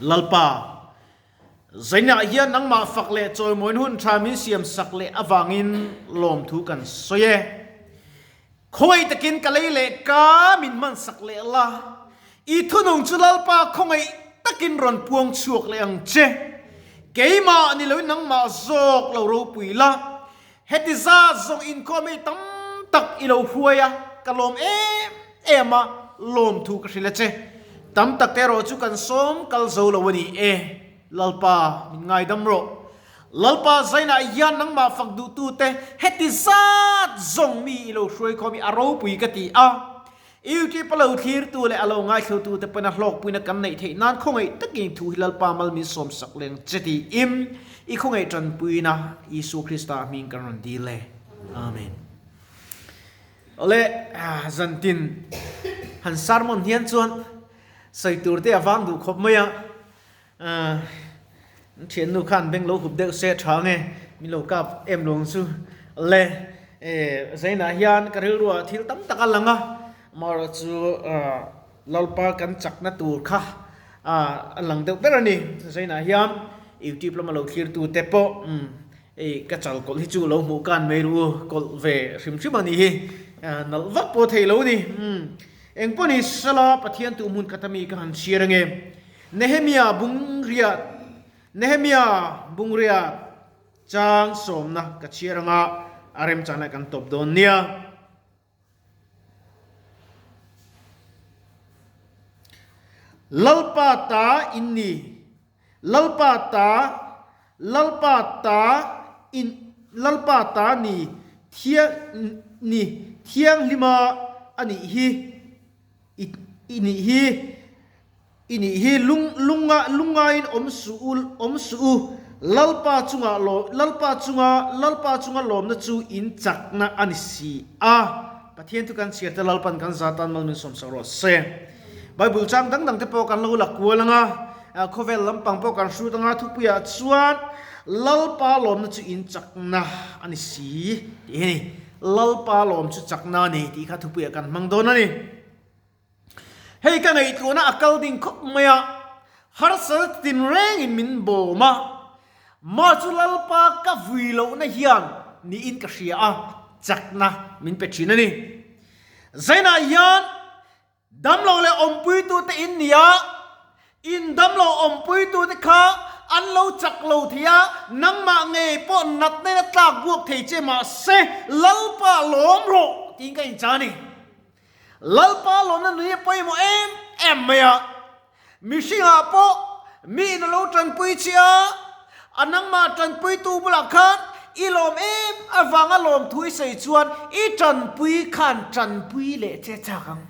Lalpa, Zainah hian nangmah fak leh chawimawiin hun tha min siam sak leh avangin lawmthu kan sawi e. Khawngaih takin ka lei leh ka min hman sak leh la, i thunung chu Lalpa khawngaih takin rawn puang chhuak leh ang che. Keimah ni loin nangmah zawk lo ropui la, heti zat zawng inkhawm hei tam tak i lo hruai a, ka lawm em em a, lawmthu ka hrilh a che. Tam tak te erawh chu kan sawm kal zo lo a ni e, Lalpa min ngaidam rawh. Lalpa zainah hian nangmah fak duhtute heti zat zawng mi i lo hruai khawm hi a ropui ka ti a. YouTube a lo thlirtu leh a lo ngaithlutute pawn a hlawkpuina kan neih theih nan khawngaih takin thu hi Lalpa mal min sawmsak leng che tiin i khawngaih tanpuina Isua Krista hming kan rawn dil e. Amen. Awle zantin han sermon hian chuan sawi tur te a vang duh khawp mai a. Thiannu khan beng lo hup deuh se tha nge min lo kap em lo ang chu le Zainah hian ka rilruah thil tam tak a lang a amaherawh chu Lalpa kan chakna tur kha a lang deuh ber a ni Zainah hian youtube lama lo thlirtu te pawh hei ka chal kawlh hi chu lo hmuh kan mai ru kawlh ve hrim hrim a nih hi nalh vak pawh thei lo a ni engpawh ni sela Pathian tu hmun khat ami ka han chhiar ange. Nehemia bungriat Nehemia bungriat chang sawmna ka chhiar anga a remchana kan tawp dawn nia. Lalpa ta in ni Lalpa ta Lalpa ta in Lalpa ta ni thiang ni thianghlima a nih hi i nih hi I nih hi lung lunga lungngaiin awm suh u awm suh u, Lalpa chungah law Lalpa chunga Lalpa chunga lawmna chu in chakna a ni si a. Pathian thu kan chhiar te Lalpan kan za tan mal min sawmsak rawh se. Bible chang dang dang te pawh kan lo la kual anga, khawvel lampang pawh kan hrut anga thupuiah chuan Lalpa lawmna chu in chakna a ni si tih hi a ni. Lalpa lawm chu chakna a ni tih kha thupuiah kan hmang dawn a ni. Hei ka ngaihtuahna a kal ding khawp mai a, harsatna tinrengin min bawm a, mah chu Lalpa ka vui lohna hian niin ka hria a, chakna min pe thin a ni. Zainah hian damlo leh awmpuitute in ni a, in damlo awmpuitute kha an lo chak lo thei a, nangmah ngei pawh natna in a tlak buak thei che mahse Lalpa lawm rawh tiin ka incha a ni. Lalpa lawmna nui a pawimawh em em mai a, mihringah pawh mi in a lo tanpui che a, a nangmah tanpuitu bulah khan i lawm em avanga lawmthu i sawi chuan i tanpui khan tanpui leh che chak ang.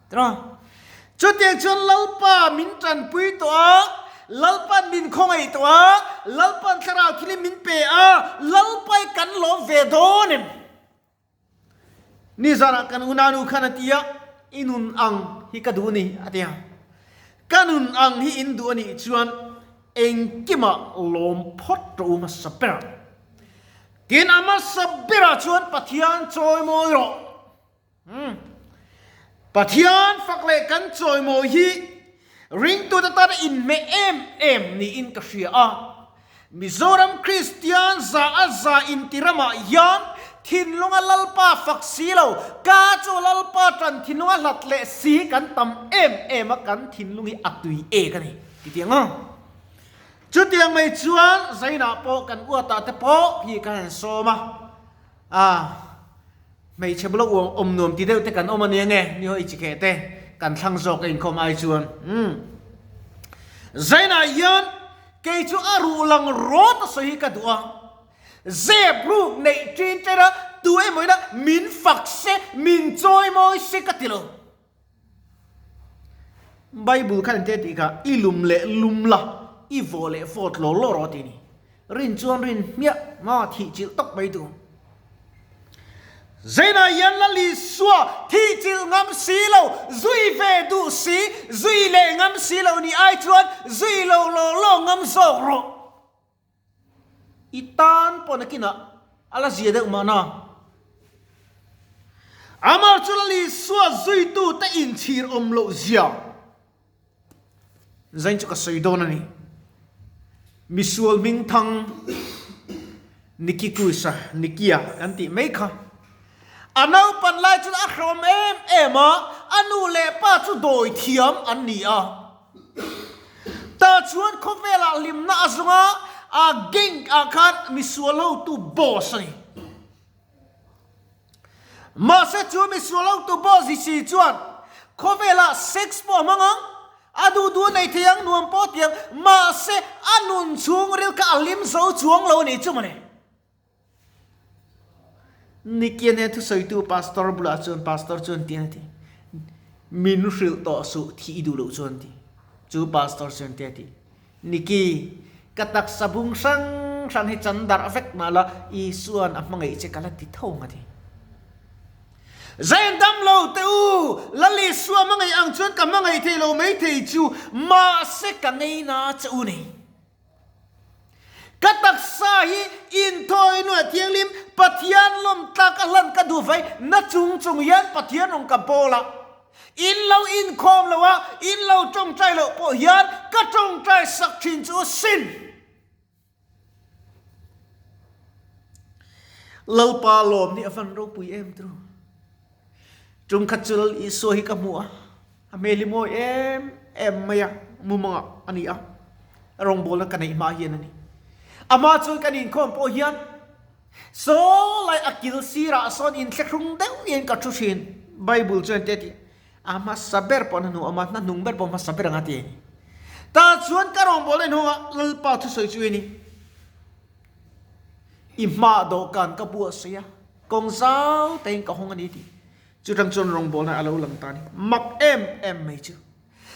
Tiraw? Chutiang chuan Lalpa min tanpui tawh a, Lalpa'n min khawngaih tawh a, Lalpa'n thlarau thilin min pe a, Lalpa i kan lawm ve dawn em? Nizanah kan unanu khan a ti a, I nun ang hi ka duh a ni, a ti a. Ka nun ang hi in duh a nih chuan engkimah lawm phawt rawh u hmasa ber. Tin, a hmasa berah chuan Pathian chawimawi rawh. Umm. Pathian fak leh kan chawimawi hi ringtute tana inhmeh em em niin ka hria a. Mizoram Kristian za a za inti ramah hian thinlunga Lalpa fak si lo, ka chu Lalpa tan thinlunga hlat leh si kan tam em em a, kan thinlung hi a tui ek a ni ti tiang a. Chutiang mai chuan zainah pawh kan uatah te pawh hi kan han sawm a, a hmeichhe bula uang awm nuam ti deuh te kan awm a nia nge, ni hawi chi kheh te kan thlang zawk a inkhawm ai chuan. Umm. Zainah hian Kei chu a ruh lang rawt a sawi hi ka duh a, zep ruk neih ṭin ṭen a tu emaw ina min fak se, min chawi mawi se ka ti lo. Bible khan engtia tih kha, i lum leh lum la, i vawh leh vawt law law rawh tih a ni. Rin chuan rin hmiah hma thih chilh tawp mai duh. Zainah hian Lal Isua thih chilh ngam si lo, zui ve duh si, zui leh ngam si lo nih ai chuan zui lo law law ngam zawk rawh. I tan pawh nakinah a la zia deuh mahna. Amah chu Lal Isua zuitute inchhir awm loh zia. Zain chu ka sawi dawn a ni. Misual hmingthang Nicky Cruz-a, Nicky-a kan tih mai kha. A naupan lai chuan a hrawm em em a, a nu leh pa chu dawi thiam an ni a. Tah chuan khawvelah hlimna a zawng a, a gang ah khan misual hotu boss a ni. Mahse chu misual hotu boss hi si chuan khawvelah sex pawh a hmang ang, a duh duh a nei thei ang, nuam pawh a ti ang, mahse a nun chhungril kha a hlim zo chuang lo a nih chu mawle. Nikia nen thusawitu pastor bulah chuan pastor chuan tiang a ti, Min hrilh tawh suh thih i duh loh chuan ti. Chu pastor chuan tia ti, Niki, ka taksa bung hrang hrang hi chan darh vek mah la, Isua'n a hmangaih che ka la ti tho ang a ti. Zain dam lo teh u, Lal Isua hmangaih ang chuan ka hmangaih thei lo maithei chu, mahse ka ngeina che u nei. Ka taksa hi inthawi nuah thianghlim Pathian lawmtlak a hlan ka duh vai na chung chung hian Pathian rawn ka bawl a. In lo inkhawm lo a, in lo tawngtai loh pawh hian ka tawngtai sak thin chu sin. Lalpa lawm nih a van ropui em tru. Tum khat chu Lal Isua hi ka hmu a, a hmel hi mawi em em mai a, mumangah a ni a, rawngbawlna ka neih hma hian a ni. Amah chuan kan inkhawm pawh hian saw lai a kil sirah sawn inthlahrung deuh hian ka thu thin. Bible chuan te a ti, a hmasa ber pawh a hnu awm a, hnahnung ber pawh hmasa ber ang a ti a ni. Tah chuan ka rawngbawlna inhawngah Lalpa thusawi chu a ni. I hmah dawhkan ka buatsaih a, kawng zau tein ka hawng a ni tih chutang chuan rawngbawlna a lo lang ta a ni. Mak em em mai chu.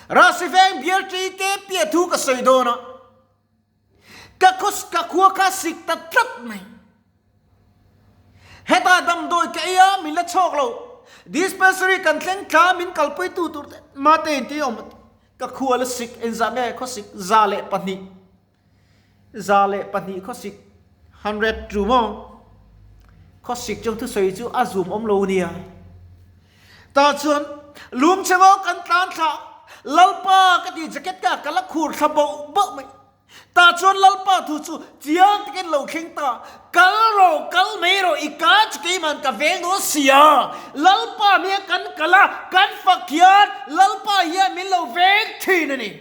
Rasi veng bial ṭi te piah thu ka sawi dawn a, ka khaw ka khua kha sik ta tlat mai. Hetah damdawi ka ei a, min la chhawk lo. Dispensary kan thleng thla min kalpuitu tur te mate in tih awm ka khua la sik engzah nge khawsik 102. 102 khawsik 100 chu maw khawsik chu thusawi chu a zum awm lo nia tah chuan lung chhe ngaw kan tlan thla lalpa ka ti jacket ka ka la khur thla boh boh mai tah chuan lalpa thu chu chiang takin lo thleng ta kal rawh kal mai rawh i ka chu keiman ka veng dawn sia lalpa nia kan kal a kan fak hian lalpa hian min lo veng thin a ni.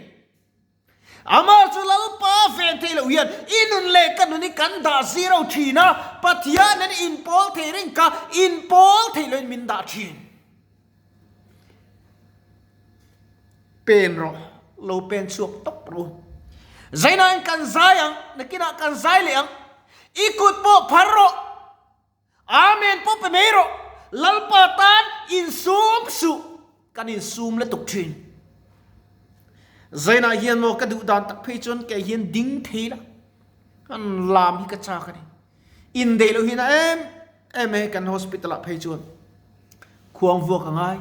Amah chu Lalpa ven theih loh hian i nun leh ka nun hi kan dah zero thin a, Pathian an inpawl thei reng kha inpawl theih loin min dah thin. Pen rawh, lo pen chhuak tawp rawh u. Zainain kan zai ang, nakinah kan zai leh ang. I kut pawh phar rawh. Amen pawh pe mai rawh. Lalpa tan insum suh. Kan insum lutuk thin. Zainah hian maw ka duh dan tak phei chuan kei hian ding thei la. Kan lam hi ka chak a ni. Indeih loh hi na em em e kan hospital ah phei chuan. Khuang vuak a ngai,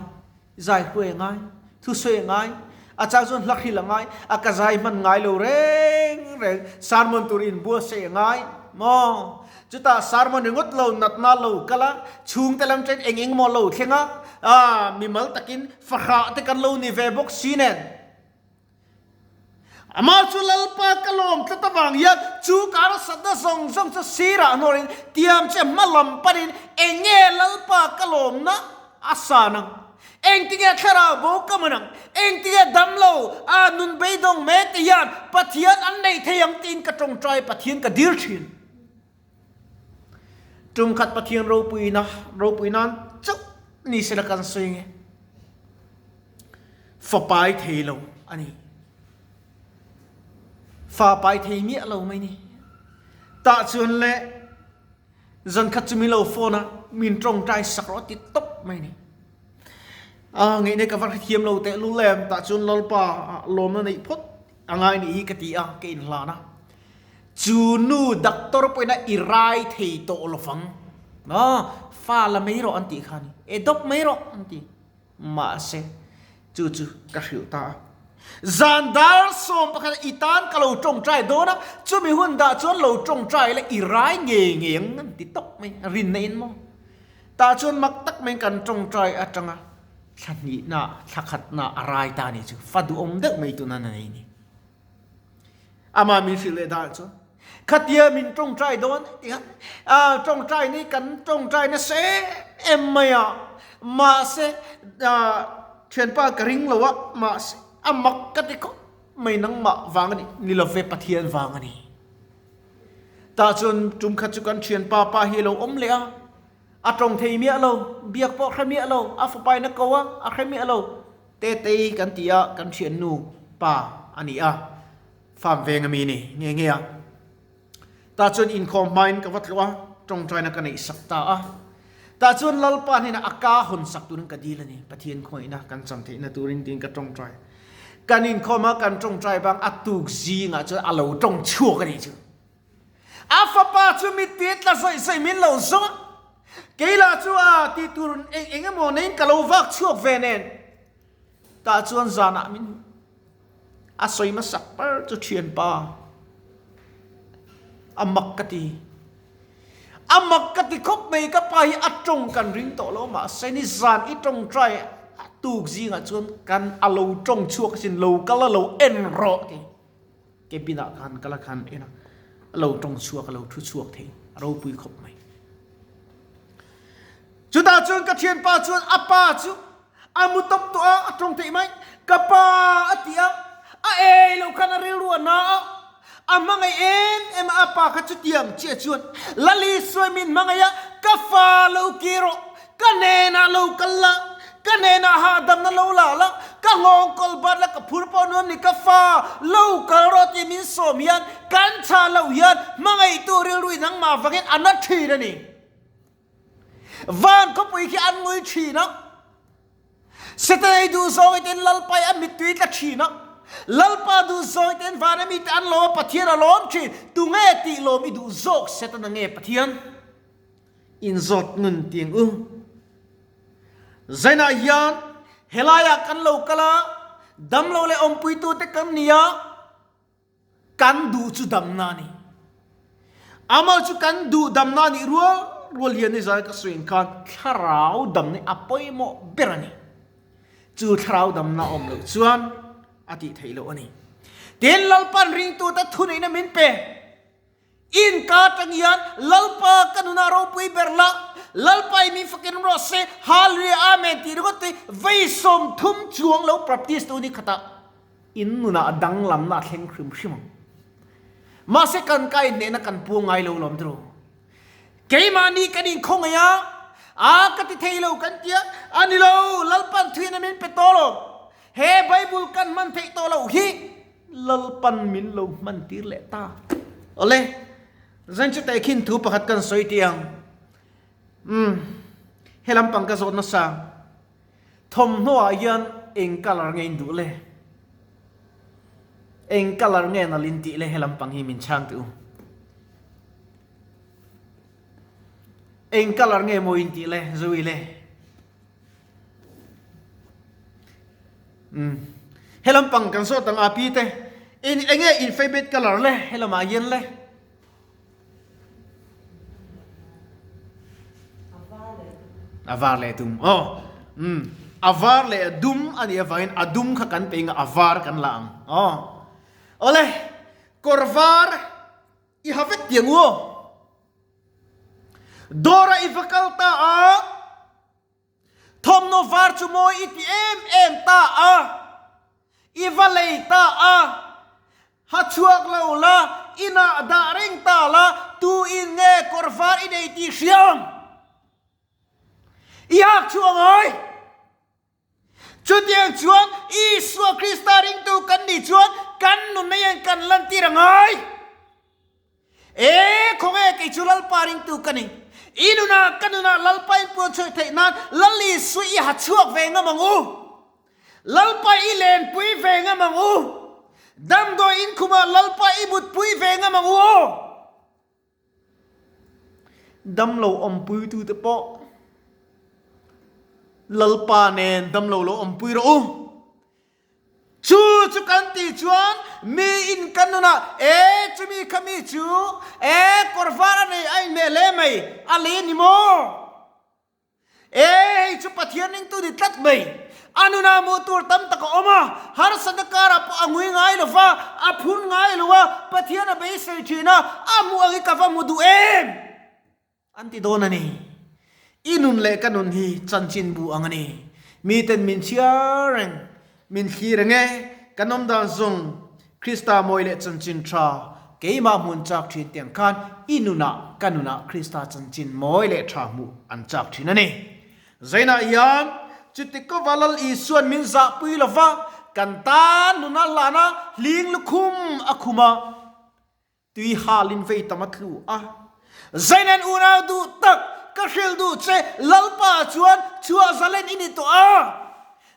zai hruai a ngai, thusawi a ngai, a chang chuan hla hril a ngai, a ka zai hman ngai lo reng reng, sermon tur inbuatsaih a ngai maw? Chutah sermon ringawt lo natna lo kal a, chhungte lam chen eng eng maw lo thleng a, aa mimal takin fahrah te kan lo ni ve bawk si nen. Amah chu Lalpa ka lawm tlat avang hian chu kar satna zawng zawng chu sirah hnawrin tiam che hma lam panin eng nge Lalpa ka lawmna a san ang? Engtinge thlarau bo ka man ang? Engtinge damlo a nun beidawng mek te hian Pathian an neih thei ang tiin ka tawngtai Pathian ka dil thin. Tum khat Pathian ropuina ropui nan chauh ni sela kan sawi nge. Fa pai thei lo a ni. Fa pai thei miah lo mai ni. Tah chuan le zan khat chu min lo phone a, min tawngtai sak rawh a ti tawp mai ni. A ngeih nei ka va hrethiam lo teh lul em, tah chuan Lalpa lawmna neih phawt a ngai nih hi ka ti a, ka inhlan a. Chu nu doctor pawhin a i rai thei tawh lo vang. Fa la mai rawh an tih kha a ni. E dawp mai rawh an ti. Mahse, chu chu ka hrilh ta a. Zan dar 11 i tan ka lo tawngtai dawn a, chumi hun dah chuan lo tawngtai la i rai ngei ngei ang an ti tawp mai, rinna in maw? Tah chuan mak tak maiin kan tawngtai atanga thla hnihna, thla khatna a rai ta a ni chu, fa duhawm deuh mai tuna na nei ni. Ama min hrilh leh dan chuan khatia min tawngtai dawn ti a tawngtai ni kan tawngtai nasa em em mai a mahse thianpa ka ring lo a mahse a mak ka ti khawp mai nangmah vang a ni ni lo ve Pathian vang a ni. Tah chuan tum khat chu kan thianpa pa hi a lo awm leh a a tawng thei miah lo biak pawh a hre miah lo a fapa in a ko a a hre miah lo. Tetei kan ti a, kan thiannu pa a ni a, farm veng ami ni nge nge a. Tah chuan inkhawm hmain ka va tluah a, tawngtaina ka neih sak ta a. Tah chuan Lalpa hnenah a ka hawn sak turin ka dil a ni, Pathian khawngaihna kan chan theihna turin tiin ka tawngtai. Kan inkhawm a, kan tawngtai bang a tuk zingah chuan a lo tawng chhuak a nih chu. A fapa chu mittui tla zawih zawih min lo zawng a, kei lah chu a tih tur eng eng emaw neiin ka lo vak chhuak ve nen. Tah chuan zanah min a sawi hmasak par chu thianpa a mak ka ti. A mak ka ti khawp mai ka pa hi a tawng kan ring tawh lo mahse ni zan i tawngtai a tuk zingah chuan kan a lo tawng chhuak asin lo kal a lo en rawh ti. Cabin ah khan kal a khan en a, a lo tawng chhuak a lo thu chhuak thei a ropui khawp mai. Chutah chuan ka thianpa chuan a pa chu a mu tawp tawh a, a tawng theih mai, ka pa a ti a, a ei loh khan a rilru a na a, a hmangaih em em a, a pa kha chutiang chiah chuan Lali sawi min hmangaih a, ka fa lo ki rawh, Ka hnenah lo kal la, ka hnenah hahdamna lo la la, ka nghawng kawl bat la, ka phur pawh nuam ni, ka fa lo kal rawh tih min sawm hian kan chhah loh hian hmangaihtu rilru in nangmah vangin a na thin a ni. Van khawpui khi an ngui thin a, Satan ei duh zawng iten Lalpa i a mittui tla thin a, Lalpa duh zawng iten vana mite an lawm a, Pathian a lawm thin, tunge tih lawm i duh zawk Setana nge Pathian? Inzawt nun tiang u. Zainah hian helaiah kan lo kal a, damlo leh awmpuitute kan ni a, kan duh chu damna a ni. Amal chu kan duh damna a nih rual rual hian nizan ka sawi ang khan thlarau damna hi a pawimawh ber a ni. Chu thlarau damna awm loh chuan a tih theih loh a ni. Tin, Lalpan ringtute thuneihna min pe. In ka atang hian Lalpa ka nunah ropui ber la, Lalpa i min fakin rawh se, Hallelujah Amen tih ringawt te vei 30 chuang lo practice tu ni khatah in nunah danglamna a thleng hrim hrim ang. Mahse kan ka inhnehna kan puang ngai lo lawm tiraw. Keimahni kan inkhawngaih a, a ka ti thei lo kan tia, a ni lo, Lalpan thuiin a min pe tawh lo. He Bible kan hman theih tawh loh hi Lalpan min lo hman tir leh ta. Awle, zan chu tehkhin thu pakhat kan sawi tih ang. Umm, he lampang ka zawt nasa. Thawmhnaw ah hian eng colour nge in duh le? Eng colour nge nalh in tih le he lampang hi min chhang teh u. Eng colour nge maw in tih le Zoe le? Umm helam pang kan zawt ang a pi te in enge in favourite colour le helamah hian le a var leh dum aw umm a var leh dum a nih avangin a dum kha kan peih ang a a var kan la ang aw awle kawr var I ha vek tiang u aw. Dawrah i va kal ta a, thawmhnaw var chu mawi i ti em em ta a, i va lei ta a, ha chhuak lo la, inah dah reng ta la, tu in nge kawr var i nei tih hria ang? I hak chu a ngai. Chutiang chuan Isua Krista ringtu kan nih chuan kan nunna hian kan lantir a ngai. E, khawnge kei chu Lalpa ringtu ka ni. I nunah ka nunah Lalpa in puan chhuah theih nan Lal Isua i ha chhuak ve ngam ang u. Lalpa i lenpui ve ngam ang u. Damdawi inkhumah Lalpa i mutpui ve ngam ang u aw. Damlo awmpuitute pawh Lalpa nen damlo lo awmpui rawh u. Chu chu kan tih chuan mi in kan nunah e chumi kha mi chu e kawr var a nei a inhmeh hle mai a lei a ni maw? E hei chu Pathian ringtu ni tlat mai. A nunah hmuh tur tam tak a awm a, harsatna karah pawh a ngui ngai lo va, a phun ngai lo a, Pathian a beisei thin a, a hmuh ang hi ka va hmu duh em? An ti dawn a ni. I nun leh ka nun hi chanchinbu ang a ni. Miten min chhiar reng, min thlir reng e, kan awm dan zawng Krista mawi leh chanchin tha keimah hmun chak thin te ang khan i nunah ka nunah Krista chanchin mawi leh tha hmuh an chak thin a ni. Zainah hian chuti kova Lal Isuan min zahpui lova kan tan nuna hlana hling lukhum a khum a, Tui halin vei tam a tlu a. Zainan unau duh tak ka hrilh duh che, Lalpa chuan chhuah zalen i ni tawh a.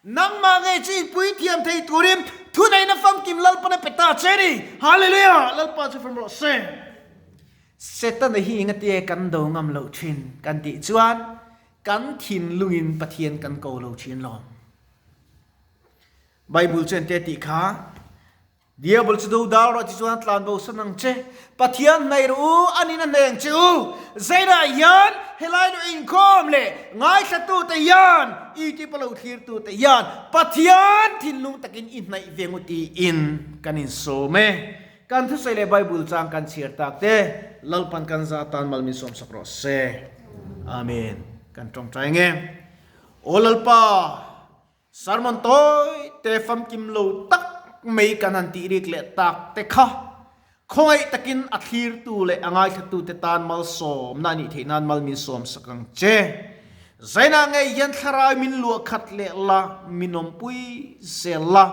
Nangmah ngei chu i puithiam thei turin thuneihna famkim Lalpan a pe ta che ni. Hallelujah! Lalpa chu fam rawh se. Setana hi engatia kan do ngam loh thin kan tih chuan kan thinlungin Pathian kan ko lo thin lawm. Bible chuan te tih kha Diabol chu do dal rawh ti chuan tlan bo san ang che. Pathian hnaih rawh u, a nin a hneng che u. Zainah hian helai nu inkhawm leh ngaithlatute hian, YouTube a lo thlirtute hian Pathian thinlung takin i hnaih ve ngu tiin kan insawm e. Kan thusawi leh Bible chang kan chhiar tak te Lalpan kan za atan mal min sawmsak rawh se. Amen. Kan tawngtai nge. Aw Lalpa! Sermon tawi te famkim lo tak mai kan han tih rik leh tak te kha khawngaih takin a thlirtu leh a ngaithlatute tan malsawmna a nih theih nan mal min sawmsak ang che. Zainah ngei hian thlarau min luah khat leh la, min awmpui zel la,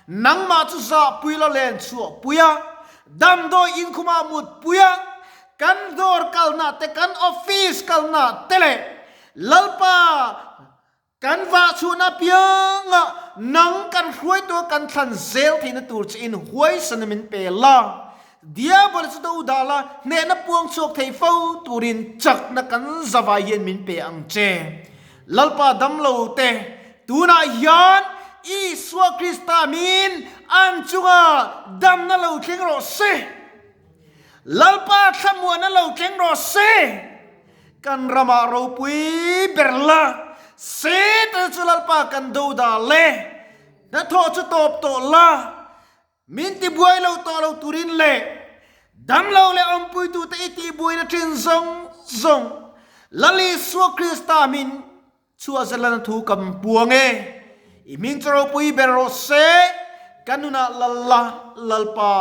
nangmah chu zahpui la len chhuahpui a, damdawi inkhumah mutpui a, kan dawr kalna te, kan office kalna te leh Lalpa Kan vah chhun apiangah nang kan hruaitua kan thlan zel theihna tur che in huaisana min pe la. Diabol chu do dah la, hnehna puang chhuak thei fo turin chakna kan zavai hian min pe ang che. Lalpa damlo te, tunah hian Isua Krista min an chunga damna lo thleng rawh se. Lalpa thlamuana lo thleng rawh se. Kan ramah ropui ber la, Satan chu Lalpa kan do dah le, hnathawh chu tawp tawh la, min tibuai lo tawh lo turin le, damlo leh awmpuitute i tihbuaina thin zawng zawng Lal Isua Krista min Chhuah zelana thu kan puang e. I hming chu ropui ber rawh se, ka nunah lal la, Lalpa,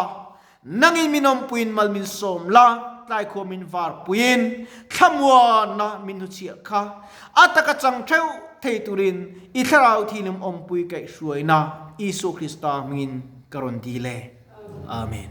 nangin min awmpuiin mal min sawm la, tlaikhua min varpuiin thlamuanna min hnuchhiah kha a taka chang theuh thei turin i thlarau thinlung awmpui kaihhruaina Isua Krista hmingin ka rawn dil e. Amen.